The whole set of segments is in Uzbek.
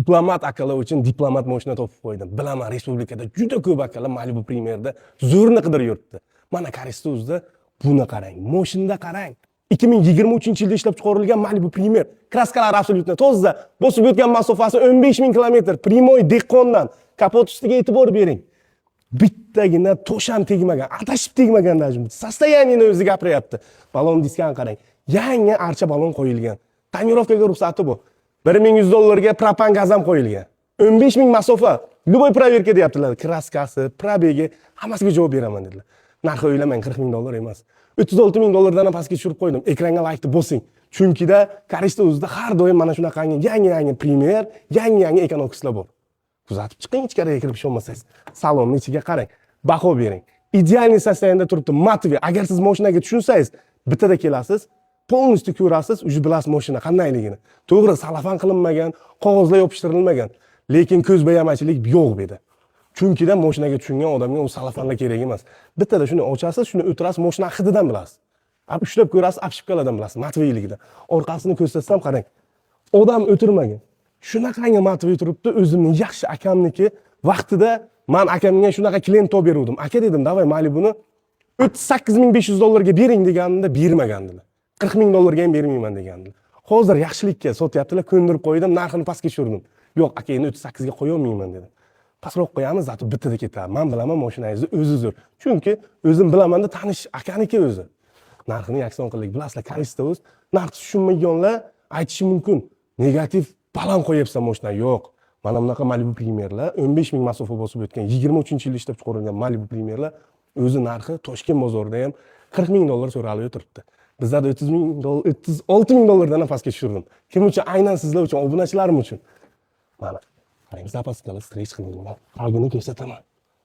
Diplomat akalar uchun diplomat mashina topib qo'ydim. Bilaman, respublikada juda ko'p akalar Malibu Premierda zo'rni qidirib yuribdi. Mana, Carista o'zida buni qarang, moshinda qarang. 2023-yilda ishlab chiqarilgan Malibu Premier. Краска lari абсолютно toza. Bosib o'tgan masofasi 15 ming kilometr. Прямой dehqondan. Kapot ustiga e'tibor bering. Bittagina tosh ham tegmagan, adashib tegmagan даже. Состояние ni o'zi gapiryapti. Balon diskani qarang. Yangi archa balon qo'yilgan. Тонировка ga ruxsati bu. 1100 dollarga propan gaz ham qo'yilgan. 15 ming masofa. Любой проверка deyaptilar. Краска si, пробег i, hammasiga javob beraman dedilar. Narxi o'ylamang, 40 ming dollar emas. 36 ming dollardan ham pastga tushirib qo'ydim. Ekranga laykni bosing. Chunkida Carista o'zida har doim mana shunaqangi yangi-yangi Premier, yangi-yangi Equinoxlar bor. Kuzatib chiqing, ichkariga kirib ishonmasangiz. Salonni ichiga qarang. Baho bering. Идеальный состояние da turibdi. Матовый. Agar siz mashinaga tushunsangiz, bittada kelasiz, полностью ko'rasiz, уже bilasiz mashina qandayligini. To'g'ri, salafan qilinmagan, qog'ozlar yopishtirilmagan, lekin ko'z bo'yamachilik yo'q bu yerda. Chunkida mashinaga tushungan odamga u salafanlar kerak emas. Bittada shuni ochasiz, shuni o'tirasiz, mashina hididan bilasiz. Ushlab ko'rasiz, обшивка lardan bilasiz, матовый ligidan. Orqasini ko'rsatsam, qarang. Odam o'tirmagan. Shunaqangi матовый turibdi, o'zimning yaxshi akamniki. Vaqtida man akamga shunaqa клиент topib beruvdim. Aka dedim, давай Malibuni 38 500 dollarga bering deganimda bermagandilar. 40 ming dollarga ham bermayman degandilar. Hozir yaxshilikka sotyaptilar, ko'ndirib qo'ydim, narxini pastga tushirdim. Yo'q, aka, endi 38 ga qo'yolmayman dedim. Pastroq qo'yamiz, зато bittada ketadi. Man bilaman, mashinangizni o'zi zo'r. Chunki o'zim bilamanda, tanish akaniki o'zi. Narxini yakson qildik. Bilasizlar, Carista o'z narx tushunmaganlar aytishi mumkin. Negativ baland qo'yapsan mashina. Yo'q. Mana bunaqa Malibu Premierlar 15 ming masofa bosib o'tgan 23-yilda ishlab chiqarilgan Malibu Premierlar o'zi narxi Toshkent bozorida ham 40 ming dollar so'ralib o'tiribdi. Bizlarda 30 ming dollar, 36 ming dollardan ham pastga tushirdim. Kim uchun? Aynan sizlar uchun, obunachilarim uchun. Mana. Qarang, запаска lar стрейч qilingan. Tagini ko'rsataman.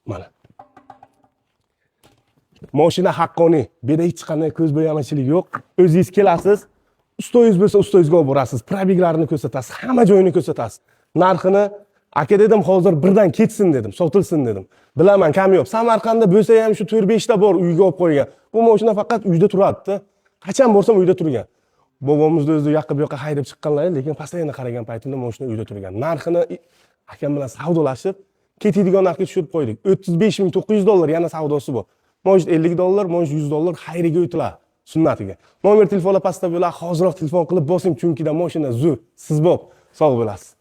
Mana. Mashina haqqoniy. Bu yerda hech qanday ko'z bo'yamachilik yo'q. O'zingiz kelasiz, ustoyingiz bo'lsa, ustoyingizga olib borasiz, пробег larini ko'rsatasiz, hamma joyini ko'rsatasiz. Narxini aka dedim, hozir birdan ketsin dedim, sotilsin dedim. Bilaman, kam yo'q. Samarqandda bo'lsa ham shu 4-5 ta bor uyga olib qo'ygan. Bu mashina faqat uyda turadi. Qachon borsam uyda turgan. Bobomizni o'zi u yoqqa bu yoqqa haydab chiqqanlar, lekin постоянно qaragan paytimda mashina uyda turgan. Narxini akam bilan savdolashib, ketadigan narxga tushirib qo'ydik. 35 900 dollar, yana savdosi bor. Может 50 dollar, может 100 dollar xayriga o'tiladi sunnatiga. Nomer telefonlar pastda bo'ladi, hoziroq telefon qilib bosing, chunki da mashina zo'r. Siz bo'p, sog' bo'lasiz.